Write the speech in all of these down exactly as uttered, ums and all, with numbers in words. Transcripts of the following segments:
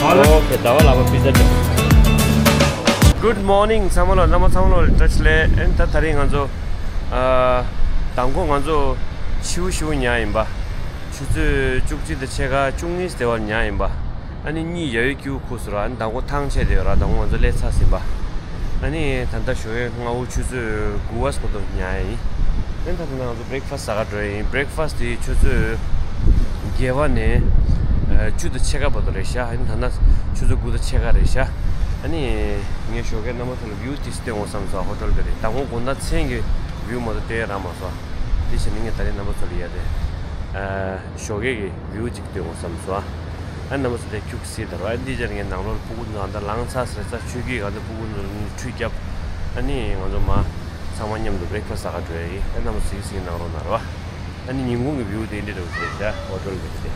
ཨོ་ཁེ། ཟླ་བ་ལགས་པ་པི་ཛ་སྤྲད། Good morning ཚང་མ་ལ། རྣམ་པ་ཚང་མ་ལ་བཀྲ་ཤིས་བདེ་ལེགས། ཨེ་ད་དེ་རིང་ང་ཚོ་ཨ་མདང་དགོང་ང་ཚོ་ཆུ་བོ་ཞུ་ཉལ་ཡིན་པ། ཆུ་ཚོད་བཅུ་གཅིག་དང་ཕྱེད་ཀ་བཅུ་གཉིས་དེ་བར་ཉལ་ཡིན་པ། ཨ་ནི་གཉིད་ཡག་ཡོད་ཀྱི་ཁུག་སོང་ར། ཨ་ནི་མདང་དགོང་ཐང་ཆད་དེ་ཡོད་ར། མདང་དགོང་ང་ཚོ་སླེབས་ཚར་ཟིན་པ། ཨ་ནི་ད་ལྟ་ཞོགས་ཀས་སྔ་པོ་ཆུ་ཚོད་དགུ་པ་བར་དུ་ཉལ་ཡིན། ཨ་ནི་ད་ལྟ་ང་ཚོ་བྷི་རེག་ཕ་སི་ཟ་ག་འགྲོ་ཡིན། བྷི་རེག་ཕ་སི་དེ་ཆུ་ཚོད་བརྒྱད་པ་ནས་ཨ་བཅུ་དང་ཕྱེད་ཀ་བར་དུ་རེད་ཤག་ཨ་ནི་ད་ལྟ་ཆུ་ཚོད་དགུ་དང་ཕྱེད་ཀ་རེད་ཤག་ཨ་ནི་ངས་ཞོགས་ཀས་རྣམ་པ་ཚོ་ལ་བིའུ་དེ་སྟོན་དགོས་བསམ་སོང་། ཧོ་ཊེལ་གི་རེད། མདང་དགོང་དགོང་དག་མཚན་གྱི་བིའུ་མ་གཏོགས་སྟོན་རག་མ་སོང་། དེ་བྱས་ནས་ངས་ད་རེས་རྣམ་པ་ཚོ་ལ་ཡ་དེ་ཨ་ཞོགས་ཀས་ཀྱི་བིའུ་ཅིག་སྟོན་དགོས་བསམ་སོང་། ཨ་རྣམ་པ་ཚོ་དེ་ཁྱུག་སེ་དར་བ། ཨ་འདི་སྦྱར་ངའི་ནང་ལོགས་ཕྲུ་གུ་ཚོ་ཨ་ད་ལངས་ཚར་ཟེར་ཚར། ཆུ་རྒྱུས་ག་འདི་ཕྲུ་གུ་ཚོ་ཁྲུས་བརྒྱབ། ཨ་ནི་ང་ཚོ་མ་ཚང་མ་མཉམ་དུ་བྷི་རེག་ཕ་སི་ཟ་ག་འགྲོ་ཡ་ཡིན། ཨ་རྣམ་པ་ཚོ་གཟིགས་གཟིགས་གནང་རོགས་གནང་རོགས། ཨ་ནི་ཉིན་གུང་གི་བིའུ་དེ་འདི་འདྲ་བོ་ཞིག་རེད་ཤག་ཧོ་ཊེལ་གི་དེ།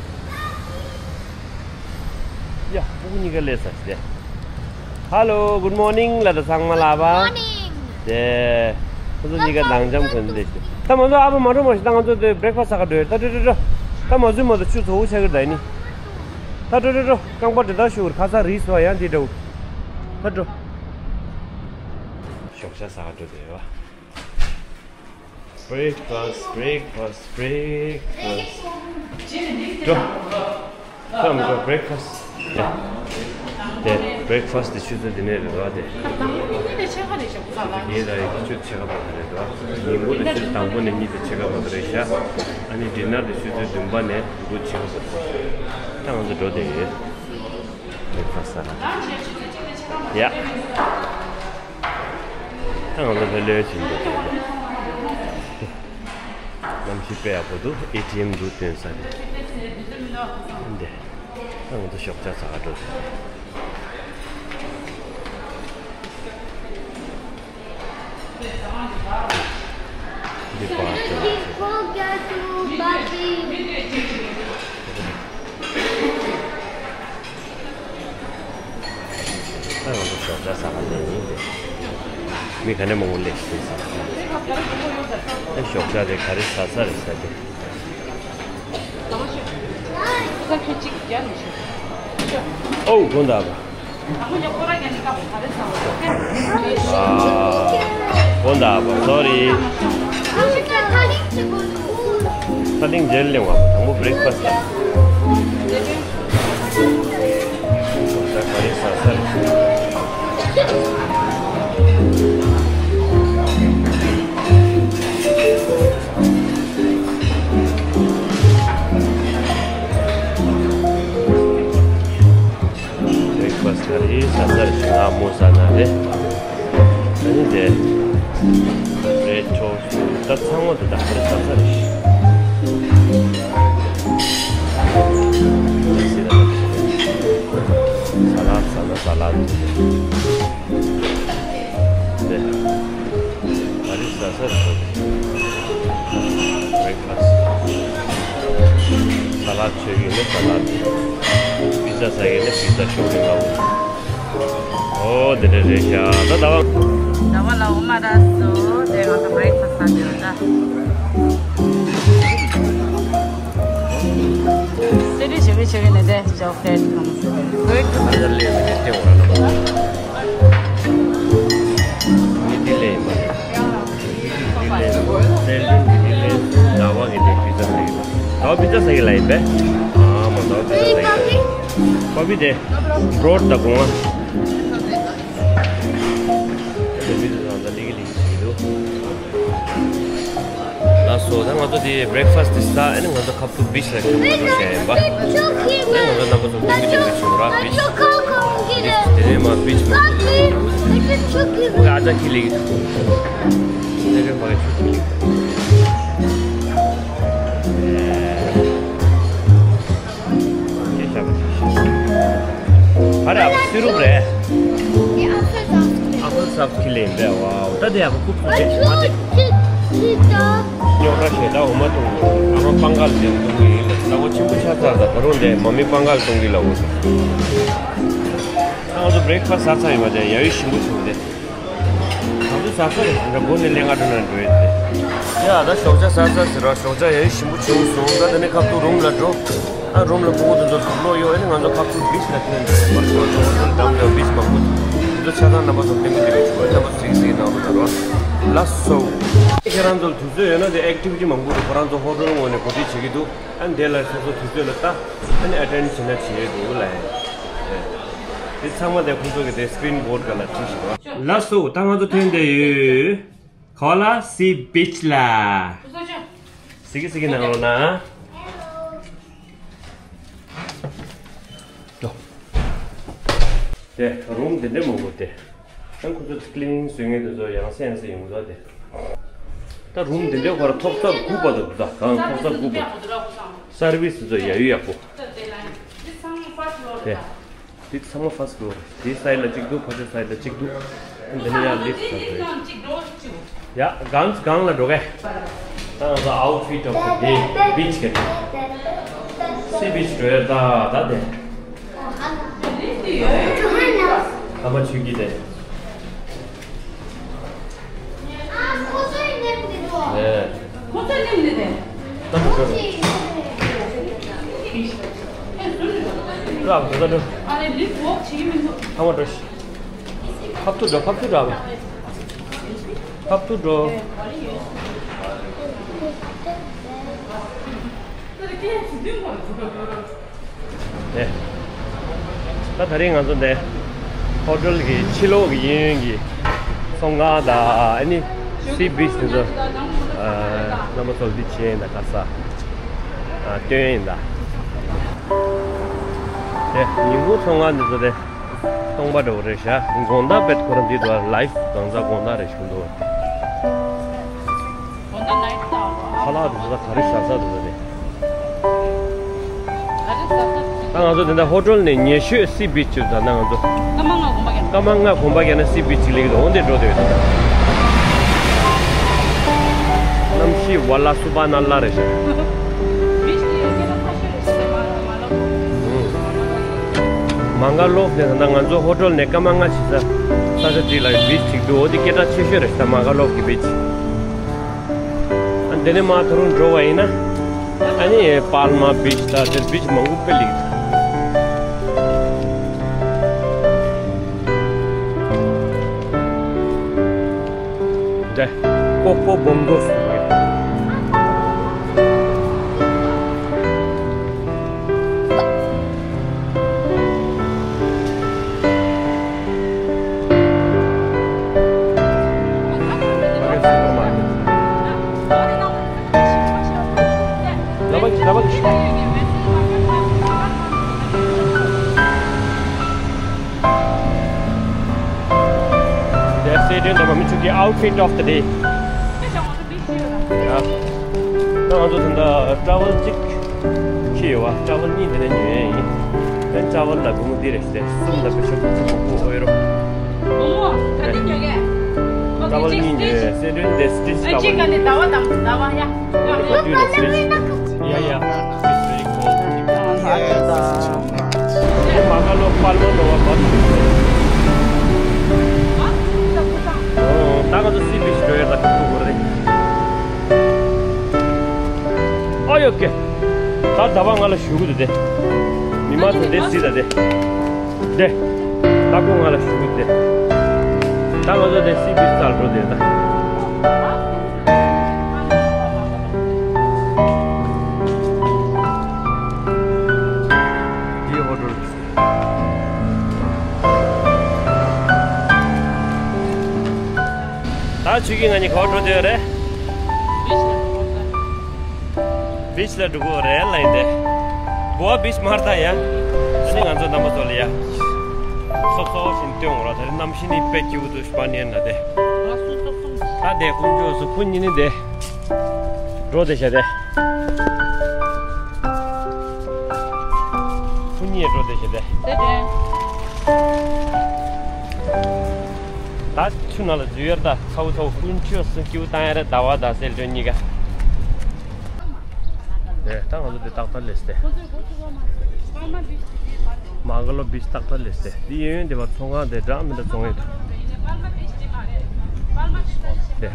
ཡ་ཕྲུ་གུ་གཉིས་ཀ་སླེབས་ཚར་ཤག་དེ། Hello, good morning ལ་ད་ཚང་མ་ལ་བ། Morning. དེ། ཁོ་ཚོ་གཉིས་ཀ་དང་འཇམ་ཁོན་འདི་ཞིག་ད་མ་ཚོ་ཨ་ཕ་མ་འགྲོ་མ་ཞིག་ད་ང་ཚོ་དེ་བྷི་རེག་ཕ་སི་ཟ་ག་འགྲོ་ཡོད། ད་འགྲོ་འགྲོ་འགྲོ། ད་མ་ཚོད་མ་ཚོད་ཆུ་ཚ་པོ་ཆགས་ཀྱི་རེད་ད་ཡིན་ནི། ད་འགྲོ་འགྲོ་འགྲོ། རྐང་པ་དེ་ད་ཤུགས་ཁ་ཚ་རིས་སོ་ཡང་དེ་འགྲོ། ད་འགྲོ། ཞོགས་ཇ་ཟ་ག་འགྲོ་དེ་ཡོད་བ། Breakfast, breakfast, breakfast. འགྲོ། Come, go, breakfast. དེ། བྷི་རེག་ཕ་སི་དེ་ཆུ་ཚོད་འདི་ནས་རེད་བ་དེ། དང་པོ་ནས་གཉིས་དང་ཕྱེད་ཀ་རེད་ཤག་ཟ་ལ། ངེད་ལ་ཡི་ཆུ་ཚོད་ཕྱེད་ཀ་བར་དུ་རེད་བ། ཉིན་གུང་དེ་ཆུ་ཚོད་དང་པོ་ནས་གཉིས་དང་ཕྱེད་ཀ་བར་དུ་རེད་ཤག་ཨ་ནི་ཌི་ནར་དེ་ཆུ་ཚོད་བདུན་པ་ནས་དགུ་ཕྱེད་ཀ་བར་དུ། ད་ང་ཚོ་འགྲོ་བསྡད་ཡོད། བྷི་རེག་ཕ་སི་ཟ་ལ། ཡ། ད་ང་ཚོ་ལྷོད་ལྷོད་བྱེད་འདུག་དེ། གནམ་གཤིས་དཔེ་ཡག་པོ་འདུག་ཨེ་ཊི་ཨེམ་འདུག་སྟོན་ས་རེད། འདི། ད་ང་ཚོ་ཞོགས་ཇ་ཟ་ག་འགྲོ་ཟེར། འདི་པར་ཊི་ལ་ཆེ། ད་ང་ཚོ་ཞོགས་ཇ་ཟ་ག་སླེབས་ཡིན་ཏེ། མི་ག་ནས་མང་པོ་སླེབས་ཤག་ཟེར། ཨེ་ཞོགས་ཇ་དེ་ག་རེ་ཟ་ས་རེད་ཟེར་ཏེ། ཨོ་དགོངས་དག་པ། ཨ་དགོངས་དག་པ། སོ་རི། ཁ་ལིང་རྗེས་ལེན་བ་དང་པོ་བྷི་རེག་ཕ་སི་ལ། ད་ག་རེ་ཟ་ས་རེད། བྷི་རེག་ཕ་སི་ག་རེ་ཟ་ས་རེད། ང་མོ་ཟ་ན་རེད། ཨ་ནི་དེ། བྷི་རེཌ་ཊོ་སི་ཊི་ད་ཚང་མ་དེ་དག་ག་རེ་ཟ་ས་རེད། ཟ་ལད་ཟ་ན་ཟ་ལད་དེ། ག་རེ་ཟ་ས་རེད། བྷི་རེག་ཕ་སི། ས་ལད་མཆོད་ཀྱི་ཡིན་ན་ས་ལད། པི་ཛ་ཟ་གི་ཡིན་ན་པི་ཛ་མཆོད་ཀྱི་འདྲ་བོ། ཨོ་དེ་འདྲ་རེད་ཤག་ད་ཟླ་བ། ཟླ་བ་ལ་འོ་མ་ར་སོ་དེ་ང་ཚོ་བྷི་རེག་ཕ་སི་ཟ་འདི་རེད་ད། སེ་རི་ཞེ་བའི་ཆེ་བའི་ནས་དེ་ཇོ་ཁེ་ཁམ་སེ་བྷི་རེག་ཕ་སི། ཨ་ད་ལས་མི་དེ་སྟེང་བ་ལ་མ། མི་དེ་ལས་མ་རེད། དེ་ལས་དེ་ལས་ཟླ་བ་གི་དེ་པི་ཛ་ཟ་གི་ལ། ཟླ་བ་པི་ཛ་ཟ་གི་ལ་ཡིན་པས། ཨ་མ་ཟླ་བ་པི་ཛ་ཟ་གི་ལ། པ་པི་དེ་བྲོ་ཌི་དང་གོང་ལ། དེ་པི་ཛ་ཟ་ད་ལི་གི་ལི་གི་ཞིག་འདུག་ལགས་སོ། ད་ང་ཚོ་དེ་བྷི་རེག་ཕ་སི་དེ་ཟ། ཨ་ནི་ང་ཚོ་ཁ་ཐུག་བྷི་ཆི་ལ་ཁྱོད་མ་འགྲོ་བྱས་ཡིན་པ། ཨ་ནི་ང་ཚོ་རྣམ་པ་ཚོ་ཀུན་གྱི་ནུས་པའི་བྱུང་ར་བྷི་ཆི། དེ་ནས་མ་བྷི་ཆི་མ་ཁུ་ཁུ་ཨ་ཅག་ཁི་ལི་གི་ཐུག་དེ་རེད་མ་གི་ཆུ་ཁི་ལི་གི་ཐུག་ཨ་རེ་ཨ་ཕ་སི་རུབ་རེད། ཨ་ཕ་སབ་ཁི་ལེན་པས། ཝའོ། ད་དེ་ཨ་ཕ་ཁུག་ཁུག་རེད་མ་དེ། རྙོག་དྲ་ཞེ་དྲག་འོ་མ་བཏུང་ནས་ཨ་མ་སྤང་ཁ་ལ་དེ་བཏུང་གི་ཡིན་ལ། ཟླ་བ་ཆེན་པོ་ཆགས་ཚར། ད་ད་རུང་དེ་མ་མི་སྤང་ཁ་ལ་བཏུང་གི་ལ་འོ། ད་ང་ཚོ་བྷི་རེག་ཕ་སི་ཟ་ཚར་ཡིན་པ་དེ་ཡ་ཡུ་ཞིམ་པོ་བྱུང་སྟེ། ད་ཚོ་ཟ་ཚར་རེད། ད་སྒོ་ནས་ལས་ཀ་འགྲོ་ན་འགྲོ་ཡོད་དེ། ཡ་ད་ཞོགས་ཇ་ཟ་ཚར་ཟེར་བ། ཞོགས་ཇ་ཡ་ཡུ་ཞིམ་པོ་བྱུང་སོང་། ད་དེ་ནས་ཁ་ཐུག་རུམ་ལ་འགྲོ། ཨ་རུམ་ལ་སྤུ་གུ་དེ་ཚོ་གབ་ལོག་ཡོད། ཨ་ནི་ང་ཚོ་ཁ་ཐུག་བིཆ་ལ་ཐོན་ནས་མར་ཚོ་ཚོ་འགྲམ་ལ་བིཆ་མང་པོ་འདུག་དེ་ཚོ་ཆ་ཚང་རྣམ་པ་ཚོ་སྟོན་གི་འདུག་གི་ཆུ་བོའི་རྣམ་པ་གཟིགས་གཟིགས་གནང་རོགས་གནང་རོགས། ལགས་སོ། ཁྱེད་རང་ཚོ་ལ་དུས་ཚོད་ཡོད་ན་དེ་ཨེག་ཊི་བི་ཊི་མང་པོ་འདུག་ཁོ་རང་ཚོ་ཧོ་ཊེལ་ངོས་ནས་གོ་སྒྲིག་བྱེད་ཀྱི་འདུག་ཨ་ནི་དེ་ལ་སོ་སོ་དུས་ཚོད་ལ་ལྟ། ཨ་ནི་ཨེ་ཊེན་ཌི་བྱེད་ན་བྱེད་ཡས་འདུག་ལ། དེ་ཚང་མ་དེ་ཁོང་ཚོ་གི་དེ་སི་ཀི་རིན་བོར་ཌི་སྒང་ལ་བྲིས་བཞག་པ། ལགས་སོ། ད་ང་ཚོ་ཐོན་བསྡད་ཡོད། ག་པར་ལ། སི་བིཆ་ལ། གཟིགས་གི་གཟིགས་གི་གནང་རོགས་གནང་། ལོ། དེ་རུམ་དེ་འདྲ་མང་པོ་དེ། ཨ་ཁོ་ཚོ་ཀི་ལིན་བཟོ་མཁན་དེ་ཚོ་ཡང་སེ་ཡང་སེ་ཡོང་གི་འདུག་དེ། ད་རུམ་དེ་འདྲ་ཁོ་ར་ཐོག་ས་དགུ་པ་དང་འདུག་ད་གང་ཐོག་ས་དགུ་པ། སར་བི་སི་དེ་ཚོ་ཡ་ཡོ་ཡག་པོ། དེ། འདི་ཚང་མ་ཕར་སི་ཕི་ལོར་རེད། དེ་ཚང་མ་ཕར་སི་ཕི་ལོར་རེད། དེའི་སའིཌ་ལ་གཅིག་འདུག་ཕར་ཚུར་སའིཌ་ལ་གཅིག་འདུག་འདི་ནས་ཡར་ལིཕ་ཊི་ལ་འགྲོ་ཡ། ཡ་སྒང་སྒང་ལ་འགྲོ་གས། ད་ང་ཚོ་outfit of the day beach ག་སི་བིཆ་འགྲོ་ཡ། ད་ད་དེ། ཨ་མ་ཆུ་སྐྱིད་དེ། ཁོ་ཚོས་སླེབས་ནས་དེ། ལགས་སོ། ལགས་སོ། ཨ་ལེ་ལིབ་ཝོག་བྱེད་ཀྱི་མི་འདུག་ཐང་བ་འགྲོ་ཤི། ཕབ་ཐུག་འགྲོ། ཕབ་ཐུག་འགྲོ། ཕབ་ཐུག་འགྲོ། ཨེ། ད་ད་རིང་ང་ཚོ་འདི་ཧོ་ཊེལ་གྱི་ཕྱི་ལོགས་ཀྱི་གཡས་གཡོན་གྱི་ཚོང་ཁང་དང་ཨ་ནི་སི་བིཆ་དེ་ཚོ་ཨ་རྣམ་པ་ཚོར་འདི་བྱས་ཡིན་ད་ག་ས་ཨ་སྟོན་ཡིན་ད། ཨེ། ཉིན་གུང་ཚོང་ཁང་འདི་ཚོ་དེ་སྟོང་པ་འདྲ་བོ་རེད་ཤག་དགོང་དག་བེད་ཁོ་རང་འདི་འདུག་ལའིབ་གང་ཟག་དགོང་དག་རེད་ཞུ་འདུག་ཁ་ལག་དེ་ཚོ་ད་ག་རེ་བཞག་ས་འདུག་ཟེར་ནས། ད་ང་ཚོ་དེ་འདྲ་ཧོ་ཊེལ་ནས་ཉེ་ཤོས་སི་བིཆ་ཅིག་ད་ན་ང་ཚོ་སྐར་མ་ལྔ་དགོངས་པ་རྒྱག་ན། སྐར་མ་ལྔ་དགོངས་པ་རྒྱག་ན་སི་བིཆ་ཅིག་སླེབས་ཀྱི་འདུག་འོ་འདིར་འགྲོ་བསྡད་ཡོད་ད། གནམ་གཤིས་ཝ་ལ་སུ་བ་ན་ལ་རེད་ཤག་མ་ག་ལོབ་དེ་ད་ང་ཚོ་ཧོ་ཊེལ་ནས་སྐར་མ་ལྔ་ཕྱིན་ས་ས་ཆ་གཅིག་ལ་བིཆ་གཅིག་འདུག་འོ་དེ་སྐད་གྲགས་ཆེ་ཤོས་རེད་ད་མ་ག་ལོབ་ཀྱི་བིཆ། ཨ་འདི་ནས་མར་ད་རུང་འགྲོ་བ་ཡིན་ན་ཨ་ནི་པཱལ་མ་བིཆ་དང་དེར་བིཆ་མང་པོ་དཔེ་ལེགས་འདུག་འདྲ། ཀོ་ཀོ་སྦོམ་རྡོ་སུ་རེད། That's it, འདི་མ་མི་ཆུ་གི་outfit of the day. ཡ། ད་ང་ཚོ་ད་ལྟ་ཊ་ཝལ་གཅིག་ཁྱེར་ཡོད་པ། ཊ་ཝལ་གཉིས་འདི་ནས་ཉོས་ཡིན། ཨ་ནི་ཊ་ཝལ་ལ་སྒོར་མོ་འདི་རེད་ཟེར། གསུམ་ལ་བེ་ཤོག་བཅུ་གོ་དགུ་ཨོ་རོ། སྒོར་མོ་ག་དེ་ཉོ་གས། ཊ་ཝལ་གཉིས་ཉོས། སེ་ཌོན་དེ་སི་ཊི་ཆི་ཨ་ཅེ་ག་ནས་ཟླ་བ་དང་ཟླ་བ་ཡ། ཊ་ཝལ་ལ་ལ་ལ་ལ། Yeah, yeah. It's very cold. ཨོ་ད་ང་ཚོ་སི་བིཆ་འགྲོ་ཡ་ད་ཐུག་གོ་རེད། ཨ་ཡོ་ཀེ། ད་ཟླ་བ་ང་ལ་ཞུ་གི་འདུག་དེ། མི་མང་ཚོ་དེ་སྲིད་ད་དེ། དེ། ད་ཁོ་ང་ལ་ཞུ་གི་འདུག་དེ། ད་ང་ཚོ་དེ་སི་བིཆ་རྩར་འགྲོ་དེ་ད། འདི་ཧོ་ཊེལ། ད་ཆུ་གི་ང་གཉིས་ག་པར་འགྲོ་འདོད་རེད། བིཆ་ལ་འགྲོ་གི་རེད་ལ་ཡིན་ཏེ། གོ་བ་བིཆ་མར་ད་ཡ། ཨ་ནི་ང་ཚོ་རྣམ་པ་ཚོ་ལ་ཡ། སོབ་སོབ་བཞིན་སྟོན་འོང་ར། ད་རེས་གནམ་གཤིས་ནི་དཔེ་སྐྱིད་པོ་འདུག་སྤ་ནིར་ན་དེ། ད་དེ་ཀུན་སྤྱོད་སུ་ཁུ་ཉིན་ནི་དེ། འགྲོ་དེ་བྱ་དེ། ཁུ་ཉིན་འགྲོ་དེ་བྱ་དེ། དེ་དེ། ད་ཆུ་ནང་ལ་འཛུལ་ཡར་ད་ཚ་བོ་ཚ་བོ་ཀུན་ཆུ་སུ་སྐྱིའུ་བཏང་ཡ་རེད། ཟླ་བ་དང་སེལ་སྒྲོན་གཉིས་ཀ། དེ་ད་ང་ཚོ་དེ་ཏག་ཏག་ལས་སྟེ། མ་ག་ལོ་བིཆ་ཏག་ཏག་ལས་སྟེ། དེ་གཡས་གཡོན་དེ་བ་ཚོང་ཁང་དེ་འདྲ་མི་འདྲ་བཙོང་ཡོད་དེ། དེ། དེ་ནས་ང་ཚོ་དེ་ཏག་ཏག་ལས་སྟེ།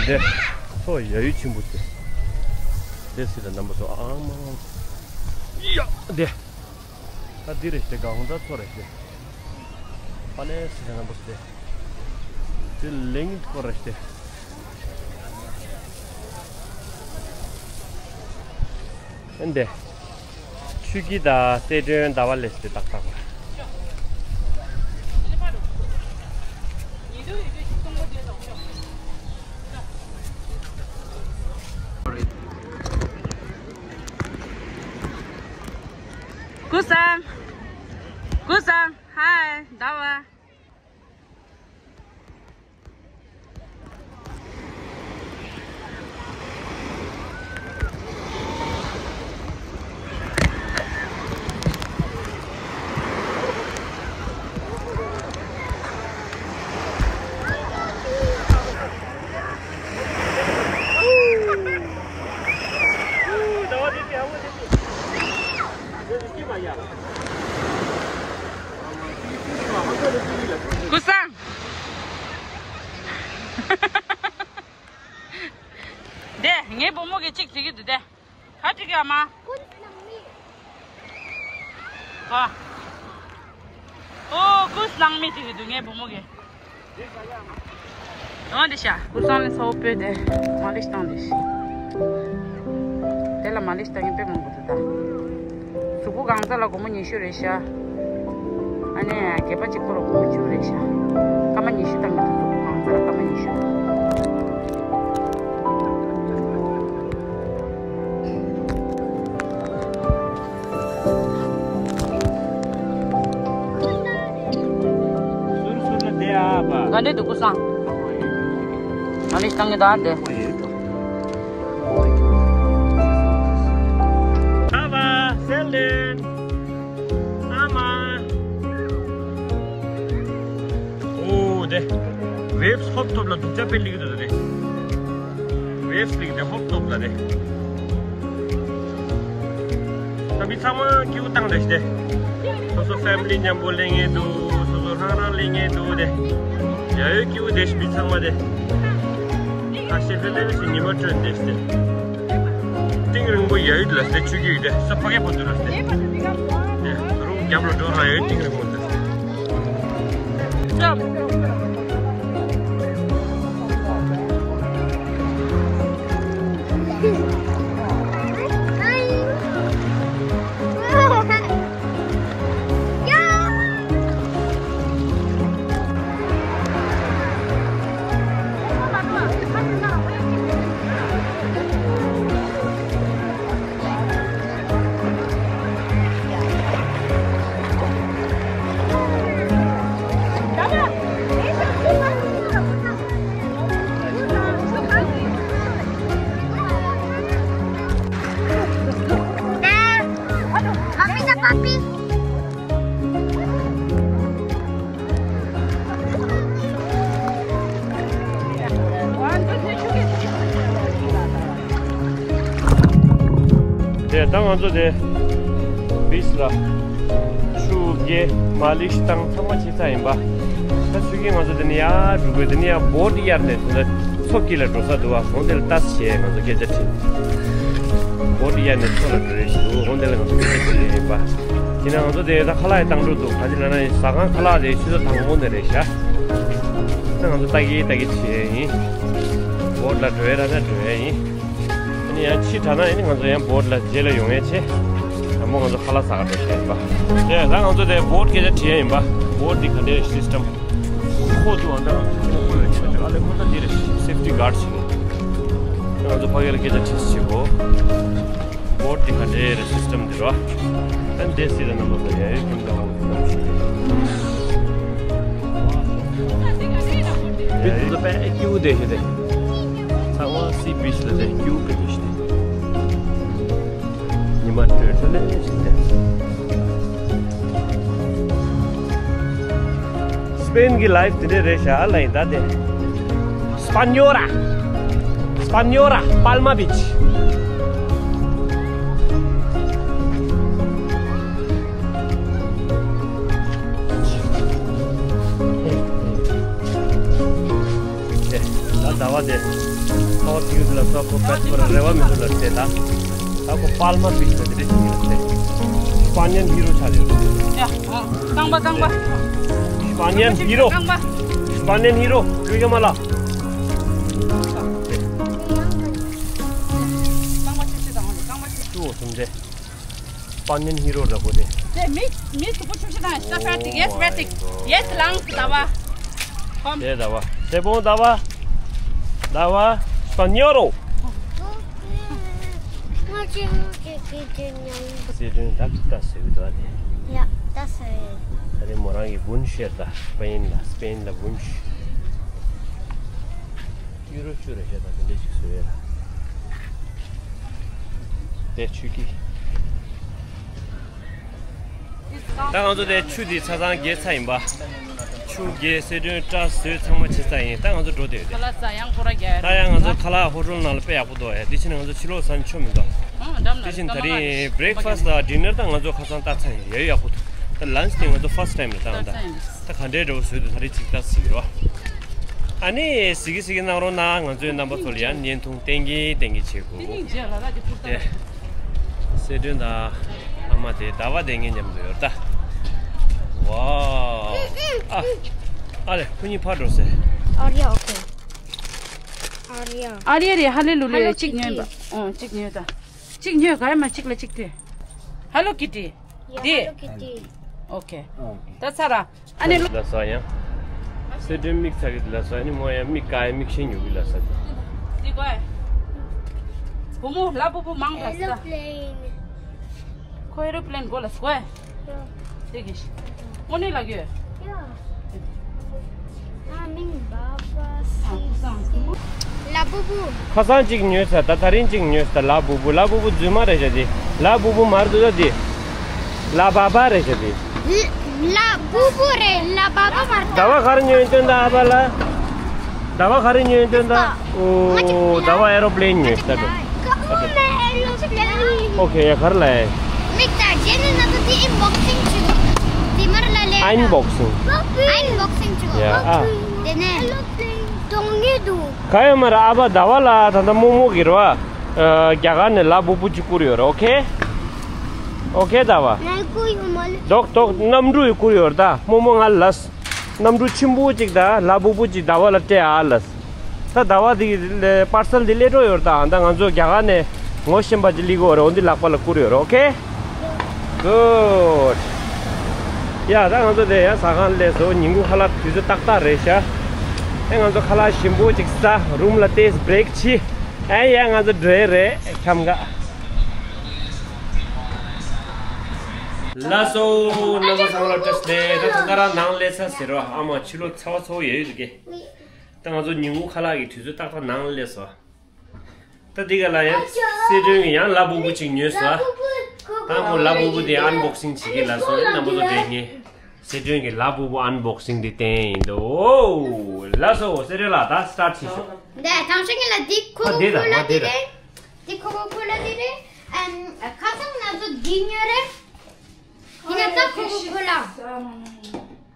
དེ། མཚོ་ཡ་ཡུལ་ཆེན་པོ་དེ། དེ་སྲིད་ལ་རྣམ་པ་ཚོ་ཨང་མང་། ཡ། དེ། ད་འདི་རེད་དེ་གང་ད་མཚོ་རེད་དེ། ཕ་ནས་སྲིད་ལ་རྣམ་པ་ཚོ་དེ། དེ་ལེང་ཐོ་རེད་དེ། ཨེ་འདི། ཆུ་སྐྱིད་དང་གསལ་སྒྲོན་ཟླ་བ་ལས་སྲིད་ཏག་ཏག་པ། ཀུ་སང་། ཀུ་སང་། ཧའི་ཟླ་བ། ཀུ་སང་། དེ་ངའི་བུ་མོ་གིས་གཅིག་བྲིས་ཀྱི་འདུག་དེ། ག་བྲིས་ཀྱི་ཨ་མ། ཨ། ཨོ་ཀུས་ནང་མི་བྲིས་ཀྱི་འདུག་ངའི་བུ་མོ་གིས། འོ་འདི་ཤ། ཀུ་སང་ལ་ས་འོག་སྤོས་ཏེ་མ་ལིཤ་བཏང་དེ་ཤི། དེ་ལ་མ་ལིཤ་བཏང་མཁན་དཔེ་མང་པོ་འདུག་ད། གཟུགས་པོ་གང་ཚ་ལ་སྒོར་མོ་ཉི་ཤུ་རེད་ཤ། ཨ་ནི་སྒལ་པ་གཅིག་པོ་ལ་སྒོར་མོ་བཅུ་རེད་ཤ། སྐར་མ་ཉི་ཤུ་བཏང་གི་འདུག་གཟུགས་པོ་གང་ཚ་ལ་སྐར་མ་ཉི་ཤུ། ག་འདྲས་འདུག་ཀུ་སང་། ག་འདྲས་བཏང་གི་ད་འདི། ཨ་མ། ཨོ་དེ། ཝེབ་ཧོབ་ཐོབ་ལ་སྡུག་ཅག་དཔེ་ལིག་འདུག་དེ། ཝེབ་ལིག་དེ་ཧོབ་ཐོབ་ལ་དེ། ད་མི་ཚང་མ་སྐྱིད་པོ་བཏང་དེ་ཤི་དེ། སོ་སོ་ཕེ་མི་ལི་མཉམ་པོ་ལེན་ངེས་འདུག་སོ་སོ་རང་རང་ལེན་ངེས་འདུག་དེ། ཡ་ཡོད་སྐྱིད་པོ་དེ་ཤི་མི་ཚང་མ་དེ། ཁ་ཤས་ལྷོད་ལྷོད་བྱས་ཉི་མ་སྲོས་བསྡད་ཤི་དེ། གཏིང་རིང་པོ་ཡ་ཡོད་ལ་སྟེ་ཆུ་སྐྱིད་དེ་ས་ཕ་གའི་བར་དུ་ལ་སྟེ། ད་རུང་རྒྱབ་ལ་འགྲོ་ར་ཡ་ཡོད་གཏིང་རིང་པོ་འདི། དེ་ད་ང་ཚོ་དེ་བིས་ལ་ཆུ་རྐྱལ་མ་ལིཤ་བཏང་ཚང་མ་བྱས་ཚར་ཡིན་པ། ད་ཆུ་རྐྱལ་ང་ཚོ་དེ་ནས་ཡར་འགྲོ་དགོས། དེ་ནས་ཡར་བོ་ཊི་གཡར་ནས་དེ་ནས་མཚོ་དཀྱིལ་ལ་འགྲོ་ས་འདུག་བ། འོང་དེ་ལ་ལྟ་ས་བྱས་ང་ཚོ་སྐད་ཆ་དྲིས། བོ་ཊི་གཡར་ནས་མཚོ་ལ་འགྲོ་ཡས་ཞིག་འདུག་འོང་དེ་ལ་ང་ཚོ་སྐད་ཆ་དྲིས་ཡིན་པ། དེ་ནས་ང་ཚོ་དེ་ད་ཁ་ལག་ཡང་བཏང་འགྲོ་འདུག་ག་ཅི་ལབ་ན་ཟ་ཁང་ཁ་ལག་དེ་ཆུ་ཚོད་དང་པོ་ནས་རེད་ཤག་ད་ང་ཚོ་ལྟ་གི་ལྟ་གི་བྱས་ཡིན། བོ་ཊི་ལ་འགྲོ་ཡས་ར་ན་འགྲོ་ཡས་ཡིན། ཨ་ནི་ཡང་ཕྱི་དྲགས་ན་ཨ་ནི་ང་ཚོ་ཡང་བོ་ཊི་ལ་རྗེས་ལ་ཡོང་ཡས་བྱས། དང་པོ་ང་ཚོ་ཁ་ལག་ཟ་ག་འགྲོ་བྱས་ཡིན་པ། དེ་ད་ང་ཚོ་དེ་བོ་ཊི་སྐད་ཆ་དྲིས་ཡས་ཡིན་པ། བོ་ཊི་འདི་ག་འདྲའི་སི་སི་ཊམ། ཁོ་ཚོ་ཨ་འདྲ་ང་ཚོ་ཁྱིམ་ཁོ་ལ་ཁྱིམ་ཁོ་ཨ་ལེ་ཁོ་ཚོ་འདི་རེད། སེབ་ཊི་གཱཌ་ཞིག་ཡིན། ང་ཚོ་ཕ་གི་ལ་སྐད་ཆ་དྲིས་བྱེད་གོ། བོ་ཊི་འདི་ག་འདྲའི་རེད་སི་སི་ཊམ་འདི་རོ། ཨ་འདི་སི་ལ་རྣམ་པ་ཚོ་ཡ་ཡོད་ཁྱིམ་ཚང་བ་ཚོ་ཞིག་རེད། དེ་ཚོ་དཔེ་སྐྱིད་པོ་བསྡད་ཤག་དེ། ཚང་མ་སི་བིཆ་ལ་དེ་སྐྱིད་པོ་དཔེ་བསྡད་ཤག་དེ། ཉི་མ་དྲོས་དྲོས་ལས་ལས་ཤིག་དེ། སི་པེན་གྱི་ལའིབ་དེ་འདྲ་རེད་ཤག་ལ་ཡིན་ད་དེ། སི་པ་ཉོ་ར། སི་པ་ཉོ་ར་པཱལ་མ་བིཆ། དེ་ད་ཟླ་བ་དེ། ཁོ་ཐིག་ལ་ས་ཁོ་པད་པར་རེ་བ་མི་འདུག་ལ་ཟེར་ད། ད་ཁོ་པཱལ་མ་བིཆ་ལ་དེ་འདྲ་ཞིག་ཡོད་ཟེར། སྤ་ཉན་ཧི་རོ་ཆགས་ཡོད། ཡ། རྐང་པ་རྐང་པ། སྤ་ཉན་ཧི་རོ། རྐང་པ། སྤ་ཉན་ཧི་རོ། ཀུ་ཡོ་མ་ལ། རྐང་པ་ཆུ་ཆུ་དང་རྐང་པ་ཆུ་ཆུ། ཨོ་སུམ་རེ། སྤ་ཉན་ཧི་རོ་འདྲ་པོ་དེ། དེ་མི་མི་སུ་པོ་ཆུ་ཆུ་དང་ཤ་ཤ་ཅིག་ཡེ་སི་རེ་ཊིག་ཡེ་སི་ལང་ཟླ་བ། ཧོམ། དེ་ཟླ་བ། དེ་བོང་ཟླ་བ། ཟླ་བ། སྤ་ཉོ་རོ། སི་ཁྲོན་ད་ད་ཟེར་བའི་དོ་དེ། ཡ་ད་ཟེར། ད་རེ་མོ་རང་གི་བུན་ཤེར་ད་སྤེན་ལ་སྤེན་ལ་བུན་ཤེར། ཡུ་རོ་བཅུ་རེ་བཞག་ད་དེ་འདྲ་ཞིག་བཟོས་ཡོད་ལ། དེ་ཆུ་ཀི། ད་ང་ཚོ་དེ་ཆུ་དེ་ཆ་ཚང་རྒྱས་ཚར་ཡིན་པ། ཆུ་རྒྱས་སེ་སྒྲོན་སྐྲ་བཟོས་ཚང་མ་བྱེད་ཚར་ཡིན། ད་ང་ཚོ་འགྲོ་བསྡད་ཡོད་དེ། ཁ་ལག་ཟ་ཡང་ཁོ་ར་རྒྱ་ཡ། ད་ཡང་ང་ཚོ་ཁ་ལག་ཧོ་ཊེལ་ནང་ལ་དཔེ་ཡག་པོ་འདུག་ཡ། དེ་ཕྱིན་ང་ཚོ་ཕྱི་ལོགས་ཟ་ཆོ་མི་འདུག་ཨང་འགྲམ་ལ་དེ་ཕྱིན་ད་རིང་བྷི་རེག་ཕ་སི་ཊི་དང་ཌི་ནར་ད་ང་ཚོ་ཁ་སང་ལྟ་ཚར་ཡིན། ཡ་ཡག་པོ་འདུག་ད་ལན་ཆི་དེ་ང་ཚོ་ཕར་སི་ཊི་ཊེམ་རེད། ད་ང་ད་ད་ག་འདྲའི་འདྲ་པོ་བཟོས་འདུག་ད་རེས་ཅིག་ལྟ་ཟིག་རོ། ཨ་ནི་གཟིགས་གི་གཟིགས་གི་གནང་རོགས་གནང་། ང་ཚོའི་རྣམ་པ་ཚོ་ལ་ཡང་བརྙན་ཐུང་བསྟན་གི་བསྟན་གི་བྱེད་དགོས། དེ་སེ་སྒྲོན་དང་ཨ་མ་དེ་ཟླ་བ་དེ་ངའི་མཉམ་དུ་ཡོད་ད། ཝའོ། ཨ། ཨ་ལེ་ཁོ་གཉིས་ཕར་འགྲོ་ཟེར། ཨ་རི་ཡ། ཨོ་ཁེ། ཨ་རི་ཡ། ཨ་རི་ཡ་རེད། ཧ་ལེ་ལུ་ལེ། ཧ་ལོ་གཅིག་ཉོས་པ། ཨོ་གཅིག་ཉོས་ད། གཅིག་ཉོས་ག་ཡ་མ་གཅིག་ལ་གཅིག་སྟེ། ཧ་ལོ་ཀི་ཊི། ཡ་དེ། ཧ་ལོ་ཀི་ཊི། ཨོ་ཁེ། ད་ཚར་ར། ཨ་ནི་ལོ། ལ་སོ་ཡང་། སེ་སྒྲོན་མིག་ཚ་གི་ལ་སོ་ཡང་ནི་མོ་ཡང་མིག་ག་ཡ་མིག་ཤེས་ཉུག་གི་ལ་སོ་དེ། འདི་གོ་ཨེ། བུ་མོ་ལ་བུ་བུ་མང་ལ་ས། ཨེ་རོ་པི་ལེན། ཁོ་ཨེ་རོ་པི་ལེན་གོ་ལ་སོ་གོ་ཨེ། ཡ། དེ་གི་ཤི། དངོས་གནས་ལ་གོ་ཨེ། ཡ། ཨ་མིང་བ་བ་སི། ལ་བུ་བུ། ཁ་སང་གཅིག་ཉོས་ཚར། ད་ད་རིང་གཅིག་ཉོས་ཚར། ལ་བུ་བུ། ལ་བུ་བུ་རྫུན་མ་རེད་ཤག་དེ། ལ་བུ་བུ་མར་འདུག་ད་དེ། ལ་བ་བ་རེད་ཤག་དེ། ལ་བུ་བུ་རེད། ལ་བ་བ་མ་རེད། ཟླ་བ་ག་རེ་ཉོས་ཡོད་དོན་དག་ཨ་ཕ་ལ། ཟླ་བ་ག་རེ་ཉོས་ཡོད་དོན་དག་ཨོ། ཟླ་བ་ཨེ་རོ་པི་ལེན་ཉོས་ཤག་འགྲོ། ཨོ་ཁེ་ཡ་ག་རེ་ལ་ཡ། མིག་ད་རྗེས་ནས་ན་ཚོ་དེ་ཨིན་བོག་སིང་བྱེད་དགོས། དེ་མར་ལ་ལས། ཨ་ཨིན་བོག་སིང་། ཨ་ཨིན་བོག་སིང་བྱེད་དགོས། ཡ་ཨ། དེ་ནས་གཏོང་ངེས་འདུག་ག་ཡོད་མ་རེད། ཨ་ཕ་ཟླ་བ་ལ་ད་ལྟ་རྨོ་མོ་གི་རེད་བ། རྒྱ་གར་ནས་ལ་བུ་བུ་ཅིག་བསྐུར་ཡོད་རེད། ཨོ་ཁེ། ཨོ་ཁེ་ཟླ་བ། ང་བསྐུར་ཡོད་མ་རེད། ཏོག་ཏོག་གནམ་གྲུ་ཡིས་བསྐུར་ཡོད་རེད་ད། རྨོ་མོ་ང་ལ་གནམ་གྲུ་ཆེན་པོ་ཅིག་དང་ལ་བུ་བུ་ཅིག་ཟླ་བ་ལ་སྤྲད་ཨ་ལ། ད་ཟླ་བ་འདི་པར་སལ་འདི་སླེབས་འགྲོ་ཡོད་རེད་ད། ད་ང་ཚོ་རྒྱ་གར་ནས་ངོ་ཤེས་པ་ཅིག་སླེབས་ཀྱི་ཡོད་རེད། འོ་འདི་ལག་པ་ལ་བསྐུར་ཡོད་རེད། ཨོ་ཁེ། གུཌ། ཡ་ད་ང་ཚོ་དེ་ཡ་ཟ་ཁང་སླེབས་སོང་། ཉིན་གུང་ཁ་ལག་དུས་ཚོད་ཏག་ཏག་རེད་ཤག་ཨེ་ང་ཚོ་ཁ་ལག་ཞིམ་པོ་ཅིག་ཟ། རུམ་ལ་ཏོག་ཙམ་བྷི་རེག་བྱེད། ཨེ་ཡ་ང་ཚོ་འགྲོ་ཡི་རེད་ཁྱམས་ཁ། ལགས་སོ། རྣམ་པ་ཚང་མ་ལ་བཀྲ་ཤིས་བདེ་ལེགས། ད་ད་ལྟ་རང་ནང་སླེབས་ཚར་ཟེར་རོ། ཨ་མ་ཕྱི་ལོགས་ཚ་བ་ཚ་བོ་ཡོད་ཡོད་འདུག་གས། ད་ང་ཚོ་ཉིན་གུང་ཁ་ལག་གི་དུས་ཚོད་ཏག་ཏག་ནང་སླེབས་སོང་། ད་འདི་ག་ལ་ཡང་སེ་སྒྲོན་གྱིས་ཡང་ལ་བུ་བུ་ཅིག་ཉོས་སོང་། ད་ཁོ་ལ་བུ་བུ་དེ་ཨན་བོག་སིང་བྱེད་ཀྱི་ལགས་སོ། རྣམ་པ་ཚོ་དེ་ངས་སེ་སྒྲོན་གྱི་ལ་བུ་བུ་ཨན་བོག་སིང་དེ་བསྟན་ཡིན་འདུག་ཨོ་ལགས་སོ། སེ་སྒྲོན་ལགས་ད་སི་ཊར་ཊི་བྱེད་ཤོག་འདི་དང་ཤ་ངེ་ལ་འདི་ཁོ་ཨ་དེ་ད་ཁོ་ལ་ཨ་དེ་དེ་ད། རེད། འདི་ཁོ་ཁོ་ཁོ་ལ་དེ་རེད། ཨམ་ཁ་སང་ང་ཚོ་འདི་ཉོས་རེད། ཡིན་ན་ད་ཁོ་ཁོ་ཁོ་ལ།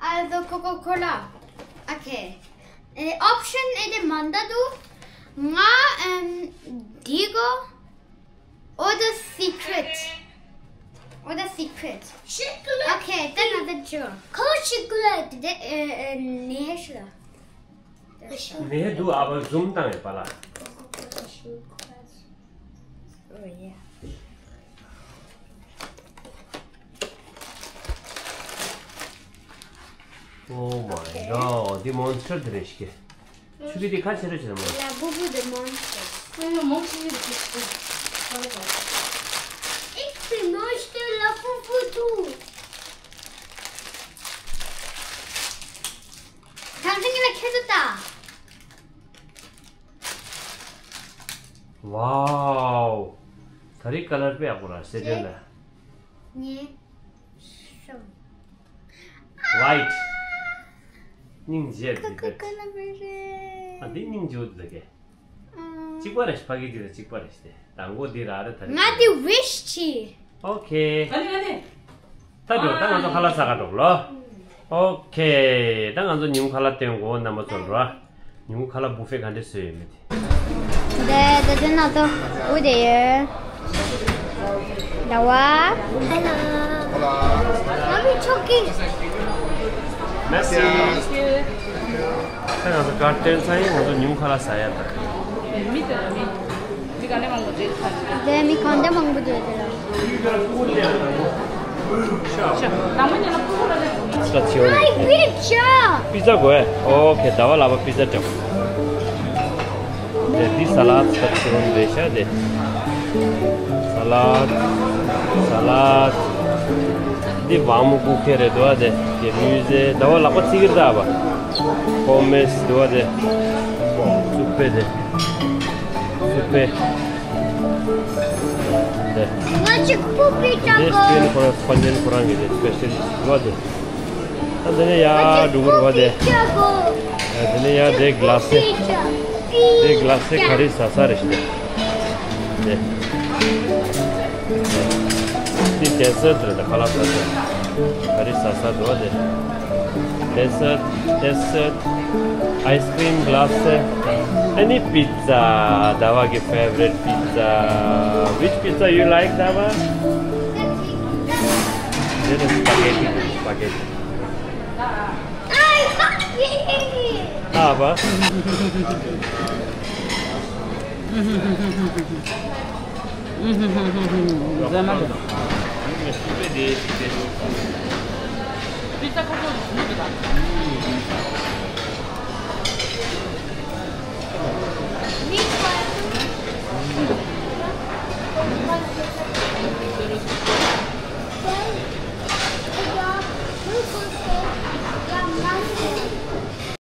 ཨ་ཟོ་ཁོ་ཁོ་ཁོ་ལ། ཨོ་ཁེ། ཨེ་ཨོབ་ཤན་ཨེ་དེ་མ་འདའ་འདུག་ང་ཨམ་འདི་གོ། ཨོ་ད་སི་ཀྲེཊ། ཨོ་ད་སི་ཀྲེཊ། ཨོ་ཁེ། ད་ང་ད་ཅོ། ཁོ་ཤི་ཀུ་ལ་དེ་ཨེ་ཨེ་ནེ་ཤ་ལ། ནེ་འདུག་ཨ་ཕ་ཛུམ་བཏང་ཡོད་པ་ལ། Oh yeah. Oh my god, འདི་མོན་སི་ཊར་དེ་རེད་ཤག་ཆུ་ཚོད་འདི་ཁ་ཕྱེ་རོགས་བྱེད་དང་མོ། ལ་བུ་བུ་དེ་མོན་སི་ཊར། ཨེ་མོ་ཤི་ཡི་དེ་ཁ་ཕྱེ་རོགས། Ich bin Monster, la Fufu, du. ཐང་ཐང་ལ་ཁྱེར་དུ་ད། ཝའོ། ད་རེས་ཀ་ལར་དཔེ་ཡག་པོ་ར་སེ་ཏན་ལ། ཉེ་ཤོ། ཝའིཊ། སྙིང་རྗེ་འདི་ཀ་ཀ་ལ་མེ་རེ། ཨ་འདི་སྙིང་རྗེ་འདི་ཀ་གཅིག་པ་རེད་ཕ་གི་འདི་ལ་གཅིག་པ་རེད་དེ། དང་པོ་འདི་ར་རེད་ད་རེས། ང་འདི་ཝིཤ་བྱས། ཨོ་ཁེ། ད་འགྲོ་ད་ང་ཚོ་ཁ་ལག་ཟ་ག་འགྲོ་ལོ། ཨོ་ཁེ། ད་ང་ཚོ་ཉིན་གུང་ཁ་ལག་སྟོན་གོ་རྣམ་པ་ཚོ་འགྲོ། ཉིན་གུང་ཁ་ལག་བུ་ཕེ་ག་འདྲས་བཟོས་ཡོད་མེད་དེ། ད་ད་ད་ན་ཏོ་འུ་དེ་ཡོད། ཟླ་བ། Hello. Mommy talking. Merci. ཁྱེད་ང་ཚོ་ཀར་སྟོན་ཚར་ཡིན། ང་ཚོ་ཉུང་ཁ་ལ་ཟ་ཡ་ད། མི་དེ་མི། མི་ག་ནས་མང་པོ་འདུག་ཁ་ཅིག་དེ་མི་གང་འདྲ་མང་པོ་འདུག་དེ་ལ། ཤ་ནང་མ་ཉལ་ན་ཕུ་ཕུ་ལ་ལ། ཤ་ཚིའོ། Hi, pizza. པི་ཛ་དགོས། ཨོ་ཁེ། ཟླ་བ་ལགས་པ་པི་ཛ་སྤྲད། དེ་འདི་ས་ལད་ཚོ་ཚོ་རེད་ཤག་དེ། ས་ལད། ས་ལད། འདི་བ་མོ་ཀུ་ཁེ་རེད་འདུག་ཨ། དེ་དེ་མུ་ཟེ། ཟླ་བ་ལགས་པ་ཚིག་གིར་ད་བ། ཧོ་མེས་འདུག་ཨ། དེ་སུ་པེ། དེ་སུ་པེ། དེ་ང་ཅིག་པུ་པི་ཅག་གོ། དེ་སྤེན་ཁོ་རང་། སྤེན་ཁོ་རང་གི་དེ་སྤེ་ཤལ་འདུག་ཨ། དེ། ད་དེ་ནས་ཡར་འགྲོ་གི་རེད་པ། དེ། དེ་ནས་ཡར་དེ་གྷ་ལ་སི། དེ་གྷ་ལ་སི་ག་རི་ཟ་ས་རེད་ཤག་དེ། དེ་ཌེ་སར་ཊི་རེད། ད་ཁ་ལག་ཟ་ས། ག་རི་ཟ་ས་འདུག་པ། དེ་ཌེ་སར་ཊི། ཌེ་སར་ཊི། Ice cream glass. Any pizza. ཟླ་བ་གི་favorite pizza. Which pizza you like, ཟླ་བ། དེ་ནི་སྤ་གེ་ཊི། སྤ་གེ་ཊི། ཨ་བ།